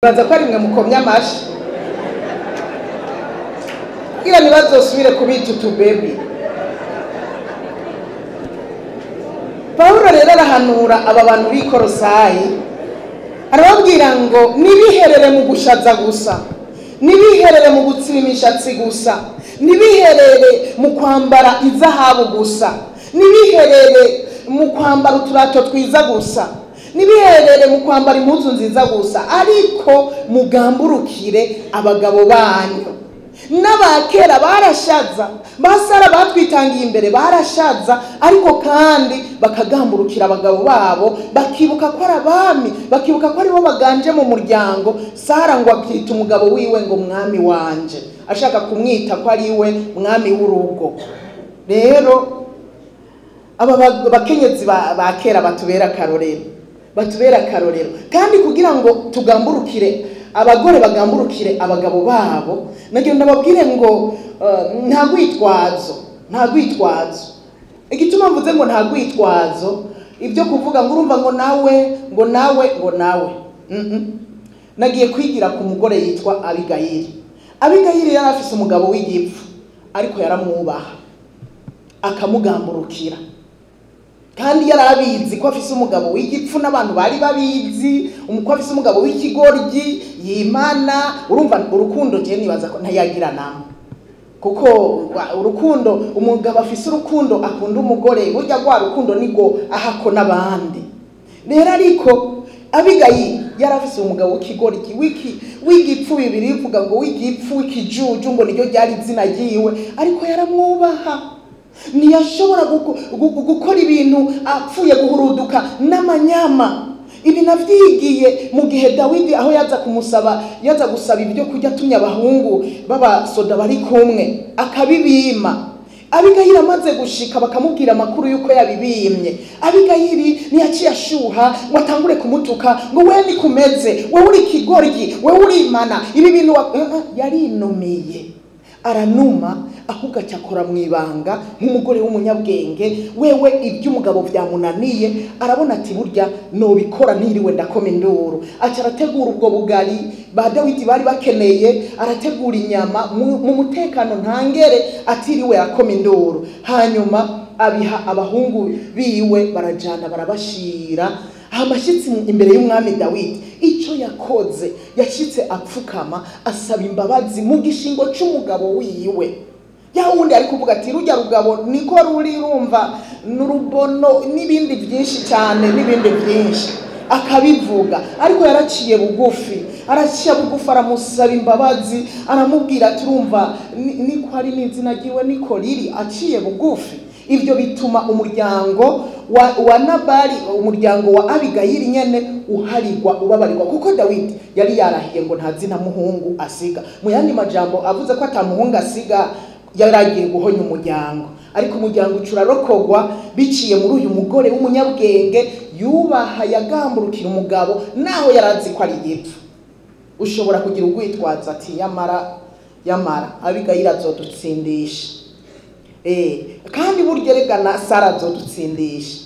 Baza ko ari mwe mukomye amashi kugira ntibazosubire kubita utubebi. Pawulo rero arahanura aba bantu b'i Korosayi, arababwira ngo nibiherere mu gushaza gusa, nibiherere mu gutsiba imishatsi gusa, nibiherere mu kwambara izahabu gusa, nibiherere mu kwambara uturato twiza gusa, nibiherere mu kwambara impuzu nziza gusa, ariko mugamburukire abagabo banyu. N'abakera barashaza, basara batwitangiye imbere barashaza, ariko kandi bakagamburukira abagabo babo, bakibuka ko ari abami, bakibuka ko aribo baganje mu muryango. Sara ngo akita umugabo wiwe ngo mwami wanje, ashaka kumwita ko ari we mwami w'urugo. Rero aba bakenyezi ba kera batubera akarorero, batubera akarorero. Kandi kugira ngo tugamburukire abagore, bagamburukire abagabo babo, nagira ndababwire ngo nta rwitwazo, nta rwitwazo. Igituma mvuze ngo nta rwitwazo, ibyo kuvuga ngo urumva ngo nawe, ngo nawe, ngo nawe. Nagiye kwigira ku mugore yitwa Abigayili. Abigayili yari afise umugabo w'igipfu, ariko yaramwubaha akamugamburukira, kandi yari abizi ko afise umugabo w'igipfu, n'abantu bari babizi ko afise umugabo w'ikigoryi yimana. Urumva urukundo je nibaza ko ntayagira namwe, kuko urukundo umugabo afise, urukundo akunda umugore, burya rwa rukundo nigo ahako n'abandi. Rero ariko Abigayili yari afise umugabo w'ikigoryi w'igipfu, bibiri bivuga ngo w'igipfu w'ikijuju, ngo niryo ryari izina ryiwe, ariko yaramwubaha. Ntiyashobora gukora ibintu apfuye guhuruduka n'amanyama. Ibi navyigiye mu gihe Dawidi aho yaza kumusaba, yaza gusaba ibyo kurya, atumye abahungu b'abasoda bari kumwe akabibima. Abigayili amaze gushika bakamubwira amakuru yuko yabibimye, Abigayili ntiyaciye ashuha ngo atangure kumutuka ngo we nikumeze, wewe uri ikigoryi, wewe uri imana, ibi bintu yarinumiye aranuma, ahubwo acyakora mu ibanga nk'umugore w'umunyabwenge. Wewe iby'umugabo byamunaniye arabona ati burya nobikora ntiriwe ndakoma induru. Aca arategura ubwo bugari ba Dawidi bari bakeneye, arategura inyama mu mutekano ntangere, atiriwe arakoma induru. Hanyuma abiha abahungu biwe, barajana barabashira amashyitsi imbere y'umwami Dawidi. Icyo yakoze, yashitse apfukama asaba imbabazi mu gishingo c'umugabo wiwe. Ya wundi ari kuvuga ati rujya rugabo niko ruri, rumva n'urubono n'ibindi byinshi cyane, n'ibindi byinshi akabivuga, ariko yaraciye bugufi, araciye bugufi, aramusaba imbabazi, aramubwira ati urumva niko ari n'izina ryiwe niko riri, aciye bugufi. Ibyo bituma umuryango wa Nabali, umuryango wa Abigayili nyene uharigwa, ubabarirwa, kuko Dawidi yari yarahiye ngo nta zina muhungu asiga. Mu yandi majambo avuze ko atamuhungu asiga, yaragiye guhonya umuryango, ariko umuryango ucurarokogwa biciye muri uyu mugore w'umunyabwenge yubaha, yagamburukira umugabo naho yarazi ko ari igipfu. Ushobora kugira urwitwazo ati yamara yamara Abigayili azodutsindisha. Kandi burya rega na Sara azodutsindisha,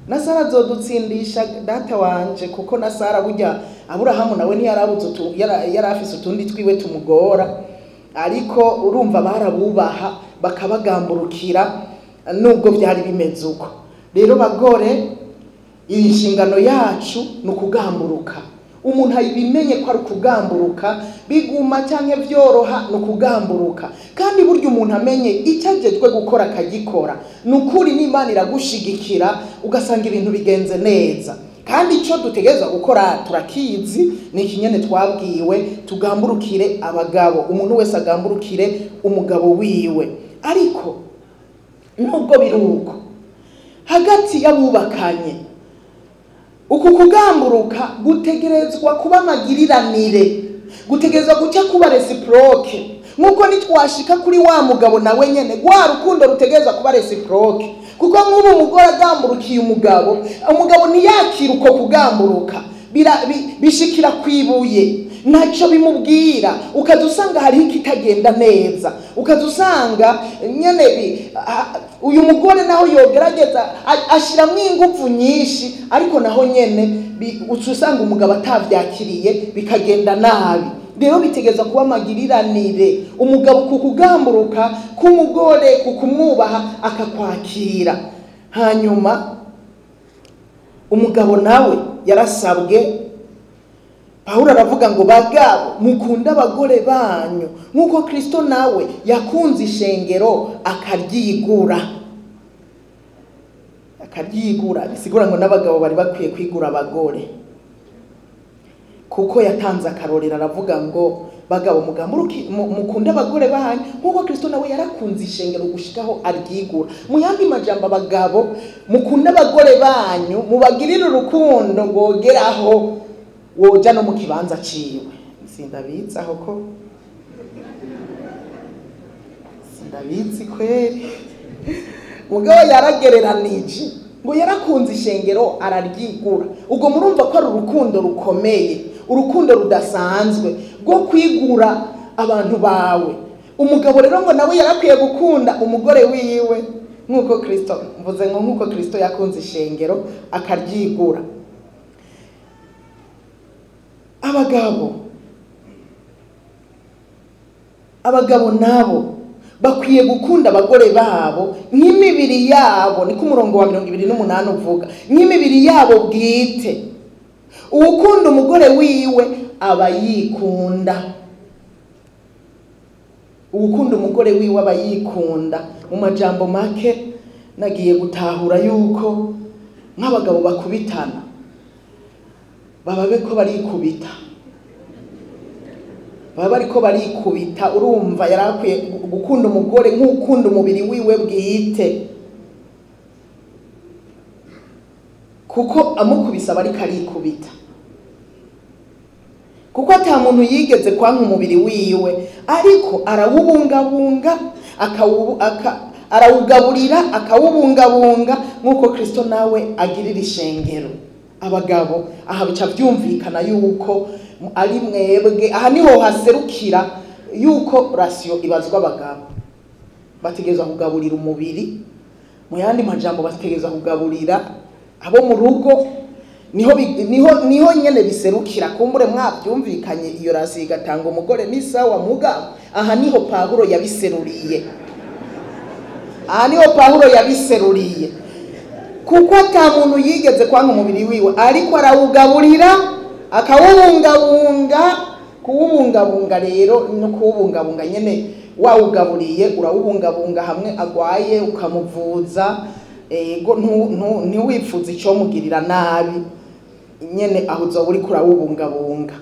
na Sara azodutsindisha data wanje, kuko na Sara burya Aburahamu nawe ntiyarabuze yari afise utundi twiwe tumugora, ariko urumva barabubaha bakabagamburukira nubwo byari bimeze uko. Rero bagore, iyi nshingano yacu ni ukugamburuka. Umuntu abimenye ko ari ukugamburuka, biguma cyangwa byoroha, ni ukugamburuka. Kandi burya umuntu amenye icyo agejwe gukora akagikora, ni ukuri n'Imana iragushigikira ugasanga ibintu bigenze neza. Kandi icyo dutegerezwa gukora turakizi, ni ikinyene twabwiwe, tugamburukire abagabo, umuntu wese agamburukire umugabo wiwe. Ariko nubwo biruko hagati y'abubakanye, uku kugamburuka gutegerezwa kuba amagiriranire, gutegerezwa guca kuba reciproque. Nkuko nitwashika kuri wa mugabo nawe nyene, rwa rukundo rutegerezwa kuba reciproque. Kuko nk'ubu umugore agamburukiye umugabo, umugabo ntiyakira uko kugamburuka, Bishikira kwibuye, ntacyo bimubwira. Ukaza usanga hariho ikitagenda neza, ukaza usanga nyene uyu mugore naho yogerageza ashiramwo ingufu nyinshi, ariko naho nyene usanga umugabo atavyakiriye bikagenda nabi. Rero bitegeza kuba amagiriranire, umugabo kukugamburuka k'umugore, kukumwubaha akakwakira. Hanyuma umugabo nawe yarasabwe, Pawulo aravuga ngo bagabo mukunde abagore banyu nk'uko Kristo nawe yakunze ishengero akaryigura. Akaryigura bisigura ngo n'abagabo bari bakwiye kwigura abagore, kuko yatanze akarorero aravuga ngo bagabo mukunde abagore banyu nk'uko Kristo nawe yarakunze ishengero gushikaho aryigura. Mu yandi majambo, abagabo mukunde abagore banyu, mubagirire urukundo rwogeraho woja no mu kibanza ciwe. Sindabizi aho ko sindabizi kweri, mugabo yaragereranije ngo yarakunze ishengero araryigura. Ubwo murumva ko ari urukundo rukomeye, urukundo rudasanzwe rwo kwigura abantu bawe. Umugabo rero ngo nawe yarakwiye gukunda umugore wiwe nk'uko Kristo, mvuze ngo nk'uko Kristo yakunze ishengero akaryigura. Abagabo nabo bakwiye gukunda abagore babo nk'imibiri yabo, niko umurongo wa 28 uvuga, nk'imibiri yabo bwite. Uwukunda umugore wiwe aba yikunda. Uwukunda umugore wiwe aba yikunda. Mu majambo make nagiye gutahura yuko nk'abagabo bakubitana baba beko barikubita, baba bariko barikubita. Urumva yarakwiye gukunda umugore nk'ukunda umubiri wiwe bwite, kuko amukubisa bariko arikubita, kuko ata muntu yigeze kwanka umubiri wiwe, ariko arawubungabunga, arawugaburira, akawubungabunga nk'uko Kristo nawe agirira ishengero. Abagabo aha bica byumvikana yuko ari mwebwe, aha niho haserukira yuko rasiyo ibazwa abagabo. Bategerezwa kugaburira umubiri, mu yandi majambo bategerezwa kugaburira abo mu rugo, niho nyene biserukira. Kumbure mwabyumvikanye, iyo rasiyo igatanga umugore ni sawa, mugabo aha niho Pawulo yabiseruriye, aha niho Pawulo yabiseruriye, kuko ata muntu yigeze kwanka umubiri wiwe, ariko arawugaburira akawubungabunga. Kuwubungabunga rero no kuwubungabunga nyene, wawugaburiye urawubungabunga, hamwe agwaye ukamuvuza, ego ntiwipfuze ico mugirira nabi nyene, aho uzoba uriko urawubungabunga.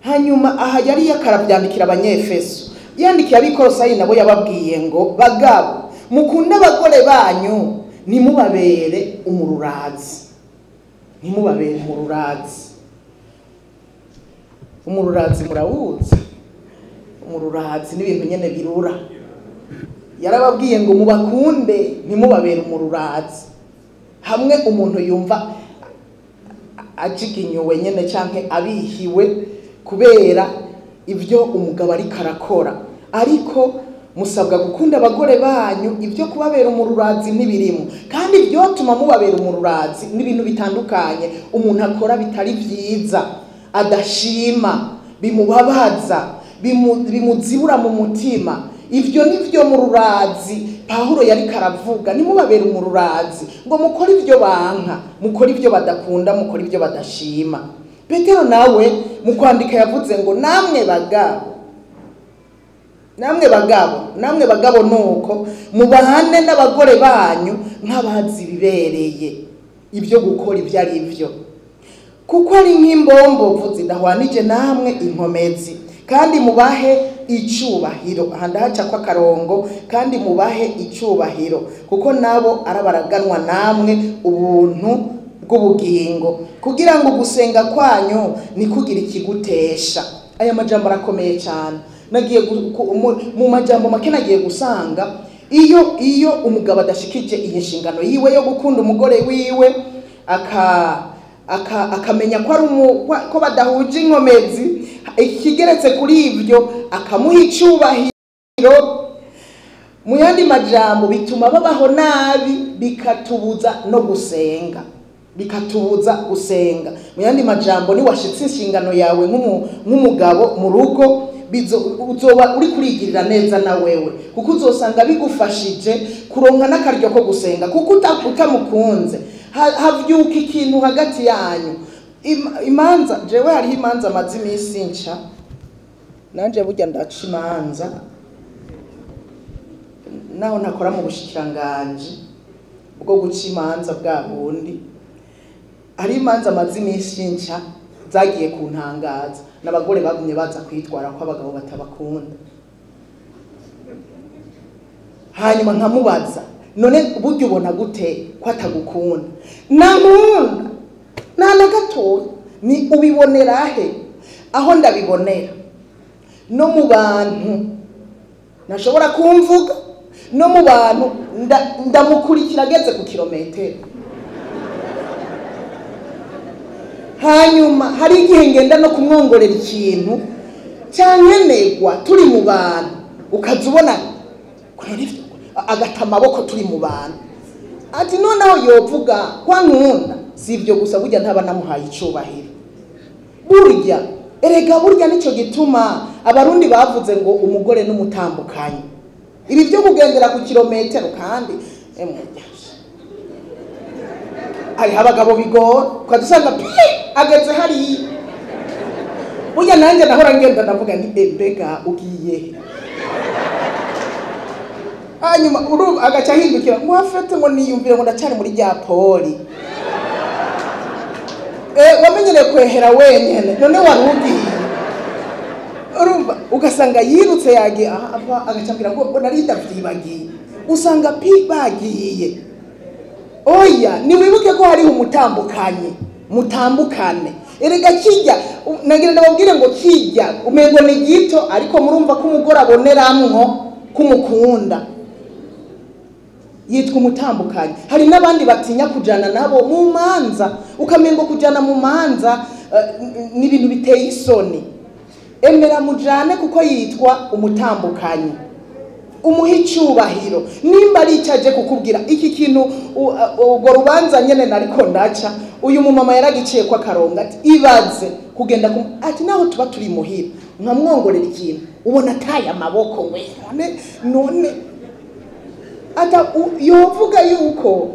Hanyuma aha yari yakaravyandikira Abanyefeso, yandikiye ab'Ikolosayi nabo yababwiye ngo bagabo mukunde abagore banyu ntimubabere umururazi, ntimubabere umururazi. Umururazi murawuzi, umururazi n'ibintu nyene birura. Yarababwiye ngo mubakunde ntimubabere umururazi. Hamwe umuntu yumva ajiginyuwe nyene canke abihiwe kubera ivyo umugabo ariko arakora, ariko musabwa gukunda abagore banyu, ibyo kubabera umururazi n'ibirimo. Kandi ivyotuma mubabera umururazi n'ibintu bitandukanye umuntu akora bitari vyiza, adashima, bimubabaza, bimuzibura mu mutima. Ivyo nivyo mururazi Pawulo yari karavuga, nimubabera umururazi ngo mukore ivyo banka, mukore ivyo badakunda, mukore ivyo badashima. Petero nawe mu kwandika yavuze ngo namwe bagabo, namwe bagabo, namwe bagabo nuko mubane n'abagore banyu nk'abazi bibereye ibyo gukora ibyo ari byo, kuko ari nk'imbombovu zidahwanije namwe inkomezi, kandi mubahe icubahiro. Aha ndahaca kwa karongo, kandi mubahe icubahiro, kuko nabo arabaraganwa namwe ubuntu bw'ubugingo, kugira ngo gusenga kwanyu nikugira ikigutesha. Aya majambo arakomeye cyane. Nagiye mu majambo make nagiye gusanga iyo umugabo adashikije iyi nshingano yiwe yo gukunda umugore wiwe, akamenya ko ari ko badahuje inkomezi. Ikigeretse kuri ibyo akamuha icubahiro. Mu yandi majambo bituma babaho nabi, bikatubuza no gusenga, bikatubuza gusenga. Mu yandi majambo, ni washitse inshingano yawe nk'umugabo mu rugo, uzoba uri kurigirira neza na wewe, kuko uzosanga bigufashije kuronka n'akaryo ko gusenga, kuko utamukunze havyuka ikintu hagati yanyu. Imanza, jewe hariho imanza maze iminsi nca, nanje burya ndaca imanza naho ntakora mu bushikiranganji bwo guca imanza bwa bundi. Hari imanza maze iminsi nca zagiye kuntangaza, n'abagore bagumye baza kwitwara ko abagabo batabakunda. Hanyuma nkamubaza, none burya ubona gute ko atagukunda? Nankunda nta na gatoya. Ni ubibonera he? Aho ndabibonera no mu bantu ntashobora kumvuga, no mu bantu ndamukurikira ageze ku kilometero. Hanyuma hari igihe ngenda no kumwongorera ikintu cyankenerwa turi mu bantu, ukaza ubona agata amaboko turi mu bantu, ati noneho yovuga kwa nkunda. Si ibyo gusa, burya ntaba namuhaye icubahiro. Burya erega burya nicyo gituma abarundi bavuze ngo umugore n'umutambukanyi. Ibi byo kugendera ku kilometero, kandi hariho abagabo bigora ukadusanga pi ageze hariya. Burya nanjye nahora ngenda ndavuga nti mbega ugiye he? Hanyuma agaca ahindukira ngo afete ngo niyumvire ngo ndacari muri rya poli. Wamenyereye kwehera wenyene, none wari ugiye. Urumva ugasanga yirutse yagiye aha, agaca ngo nari ndavyibagiye, usanga pi bagiye. Oya, niwibuke ko hariho umutambukanyi, mutambukane. Erega kijya nagira ndababwire ngo kijya umengo ni gito, ariko murumva ko umugore aboneramwo kumukunda, yitwa umutambukanyi. Hari n'abandi batinya kujana nabo mu manza, ukamengo kujana mu manza ni ibintu biteye isoni. Emera mujane kuko yitwa umutambukanyi, umuha icubahiro. Nimba ari icyo aje kukubwira iki kintu, urwo rubanza nyene nariko ndaca, uyu mumama yaragiciye kwa karonga ati ibaze kugenda ati naho tuba turi muhira nkamwongorera ikintu ubona ataye amaboko we none ata yovuga yuko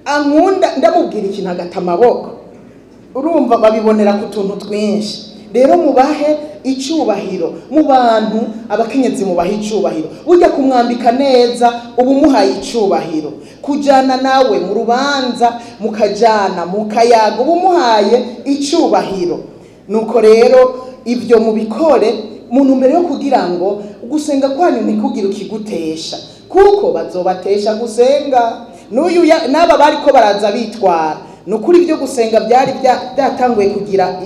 ankunda, ndamubwira ikintu agata amaboko. Urumva babibonera ku tuntu twinshi. Rero mubahe icubahiro mu bantu, abakenyezi mubahe icubahiro. Burya kumwambika neza ubu muhaye icubahiro, kujana nawe mu rubanza mukajana mukayaga ubu muhaye icubahiro. Nuko rero ibyo mubikore mu ntumbero yo kugira ngo gusenga kwanyu ntikugire ukigutesha, kuko bazobatesha gusenga. N'uyu n'aba bariko baraza bitwara, nukuri ibyo gusenga byari byatanguye kugira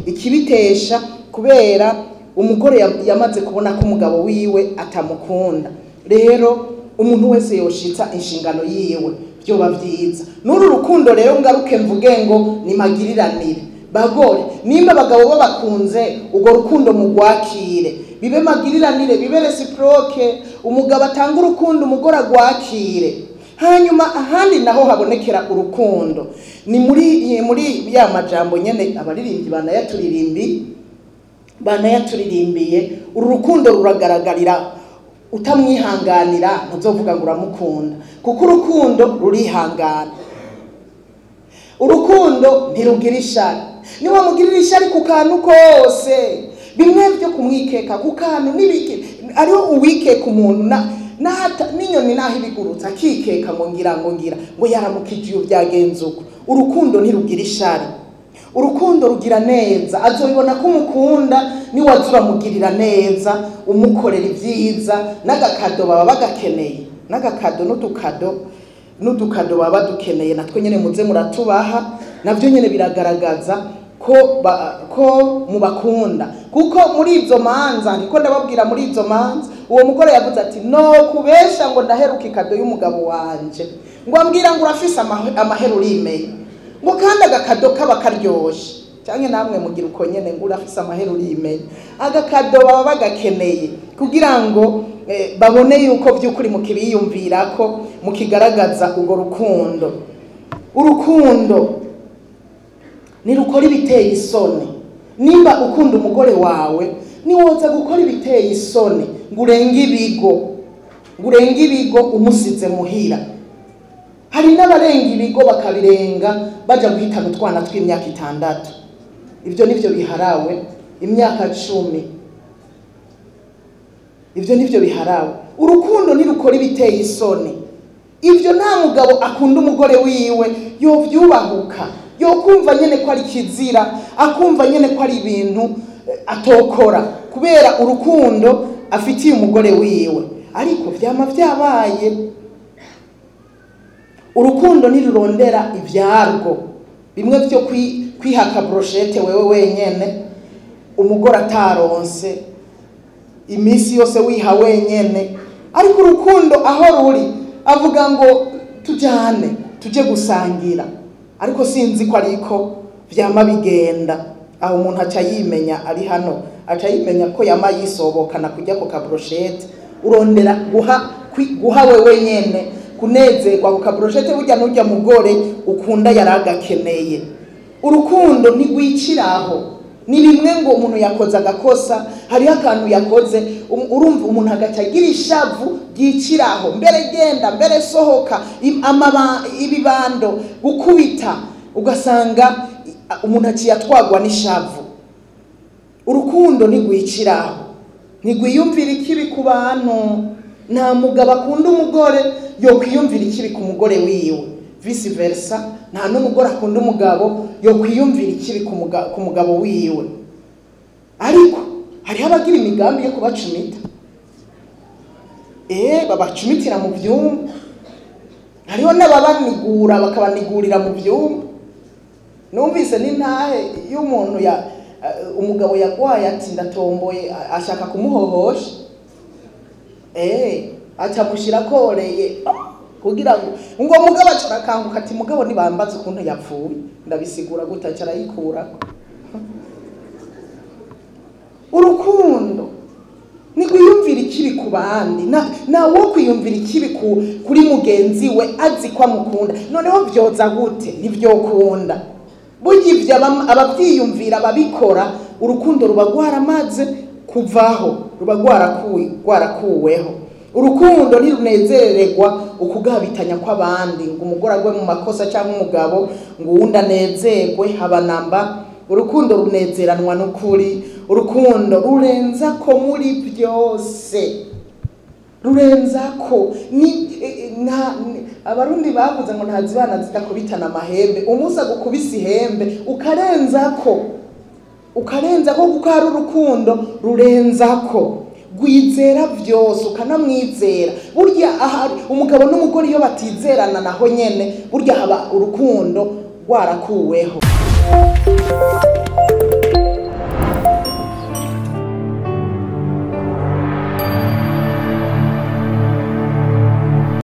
ikibitesha, kubera umugore yamaze kubona ko umugabo wiwe atamukunda. Rero umuntu wese yoshitsa inshingano yiwe byoba byiza. N'uru rukundo rero ngaruke mvuge ngo ni magiriranire. Bagore, nimba abagabo babakunze urwo rukundo mugwakire, bibe magiriranire, bibe reciproque. Umugabo atanga urukundo, umugore agwakire. Hanyuma ahandi naho habonekera urukundo ni muri ya majambo nyene abaririmbyi banayaturirimbiye. Uru rukundo ruragaragarira, utamwihanganira ntuzovuga ngo uramukunda, kuko urukundo rurihangana. Urukundo ntirugira ishari. Niba mugirira ishari ku kantu kose, bimwe byo kumwikeka ku kantu n'ibiki, ariho uwikeka umuntu n'inyoni naho ibigurutse akikeka ngo ngira ngo yaramukije iyo byagenze uko. Urukundo ntirugira ishari, urukundo rugira neza. Azobibona ko umukunda niwaza uramugirira neza, umukorera ibyiza. N'agakado baba bagakeneye, n'agakado n'udukado baba badukeneye, natwe nyene muze muratubaha, navyo nyene biragaragaza ko mubakunda. Kuko muri izo manza, niko ndababwira, muri izo manza uwo mugore yavuze ati no kubesha ngo ndaheruka ikado y'umugabo wanje, ngo ambwira ngo urafise amahera urimeye. Ngo kandi agakado kaba karyoshe, canke namwe mugira uko nyene ngo urafise amahera urimenya. Agakado baba bagakeneye kugira ngo babone yuko vy'ukuri mukibiyumvirako, mukigaragaza urwo rukundo. Urukundo ntirukora ibiteye isoni. Nimba ukunda umugore wawe, niwoza gukora ibiteye isoni ngo urenge ibigo, ngo urenge ibigo umusize muhira. Hari n'abarenga ibigo bakabirenga baja guhitana utwana tw'imyaka 6. Ivyo nivyo biharawe, imyaka 10. Ivyo nivyo biharawe. Urukundo ntirukora ibiteye isoni. Ivyo nta mugabo akunda umugore wiwe yovyubahuka, yokumva nyene ko ari kizira, akumva nyene ko ari ibintu atokora kubera urukundo afitiye umugore wiwe. Ariko vyama vyabaye. Urukundo ntirurondera ivyarwo, bimwe vyo kwihaka brochette wewe wenyene, umugore ataronse, imisi yose wiha wenyene. Ariko urukundo aho ruri avuga ngo tujane, tuje gusangira. Ariko sinzi ko ariko vyama bigenda. Aho umuntu aca yimenya ari hano, aca yimenya ko yama yisobokana kujya ku kabrochette. Urondera guha wewe nyene, kunezerwa ku kabrochette, burya n'urya mugore ukunda yaragakeneye. Urukundo ntigwiciraho. Ni bimwe ngo umuntu yakoze agakosa, hariho akantu yakoze, urumva umuntu agaca agira ishavu ryiciraho, mbere genda, mbere sohoka, ibibando, gukubita, ugasanga umuntu aciye atwagwa n'ishavu. Urukundo ntigwiciraho, ntigwiyumvira ikibi ku bantu. Nta mugabo akunda umugore yokwiyumvira ikibi ku mugore wiwe, vice versa nta n'umugore akunda umugabo yokwiyumvira ikibi ku mugabo wiwe. Ariko hariho abagira imigambi yo kubacumita, babacumitira mu vyumba. Hariho n'ababanigura bakabanigurira mu vyumba. Numvise n'intahe y'umuntu ya umugabo yagwaye ati ndatomboye, ashaka kumuhohosha, acamushira koreye kugira ngo mugabo acarakanguka ati mugabo nibambaza ukuntu yapfuye ndabisigura gute, acarayikurako. Urukundo ntigwiyumvira ikibi ku bandi, na wo kwiyumvira ikibi kuri mugenzi we azi ko amukunda. Noneho vyoza gute? Ntivyokunda. Burya ivyo abavyiyumvira babikora, urukundo ruba rwaramaze kuvaho, ruba rwarakuweho. Urukundo ntirunezererwa ukugabitanya kw'abandi, ngo umugore agwe mu makosa cyangwa umugabo ngo uwundi anezerwe, habanamba. Urukundo runezeranwa n'ukuri. Urukundo rurenza ko muri byose, rurenza ko ni Abarundi bavuze ngo ntazibana zidakubitana amahembe. Umunsi agukubise ihembe ukarenza ko, kuko hari urukundo rurenza ko gwizera byose, ukanamwizera. Burya ahari umugabo n'umugore iyo batizerana naho nyene burya haba urukundo rwarakuweho.